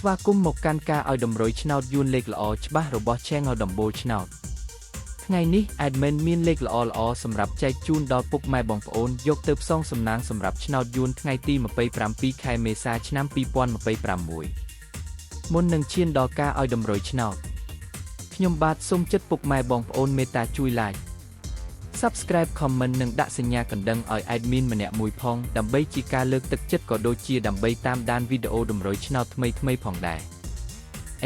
ស្វាគមន៍មកកាន់ការឲ្យតម្រុយឆ្នោតយួនលេខល្អច្បាស់របស់ Channel ដំបូលឆ្នោតថ្ងៃនេះ Admin មានលេខល្អល្អសម្រាប់ចែកជូនដល់ពុកម៉ែបងប្អូនយកទៅផ្សងសំណាងសម្រាប់ឆ្នោតយួនថ្ងៃទី27ខែមេសាឆ្នាំ2026មុននឹងឈានដល់ការឲ្យតម្រុយឆ្នោតខ្ញុំបាទសូមចិត្តពុកម៉ែបងប្អូនមេត្តាជួយ Like Subscribe Comment និងដាក់សញ្ញាកណ្ដឹងឲ្យ admin ម្នាក់មួយផងដើម្បីជាការលើកទឹកចិត្តក៏ដូចជាដើម្បីតាមដានវីដេអូតម្រុយឆ្នោតថ្មីៗផងដែរ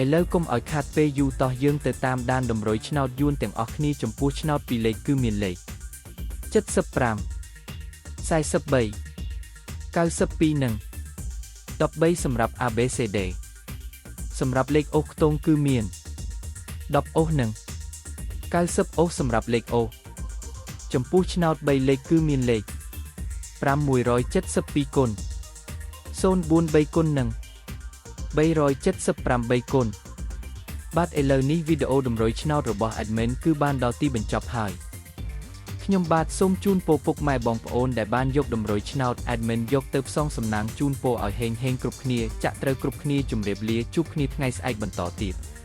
ឥឡូវកុំឲ្យខាតពេលយូរតោះយើងទៅតាមដានតម្រុយឆ្នោតយួនទាំងអស់គ្នាចំពោះឆ្នោតពីរលេខគឺមានលេខ75 43 92និង13សម្រាប់ ABCD សម្រាប់លេខអូសខ្ទង់គឺមាន10អូសនិង90អូសសម្រាប់លេខអូសចំពោះឆ្នោត3លេខគឺមានលេខ572គុណ043គុណនិង378គុណបាទឥឡូវនេះវីដេអូតម្រុយឆ្នោតរបស់ admin គឺបានដល់ទីបញ្ចប់ហើយខ្ញុំបាទសូមជូនពរពុកម៉ែបងប្អូនដែលបានយកតម្រុយឆ្នោត admin យកទៅផ្សងសំណាងជូនពរឲ្យហេងហេងគ្រប់គ្នាចាក់ត្រូវគ្រប់គ្នាជម្រាបលាជួបគ្នាថ្ងៃស្អែកបន្តទៀត។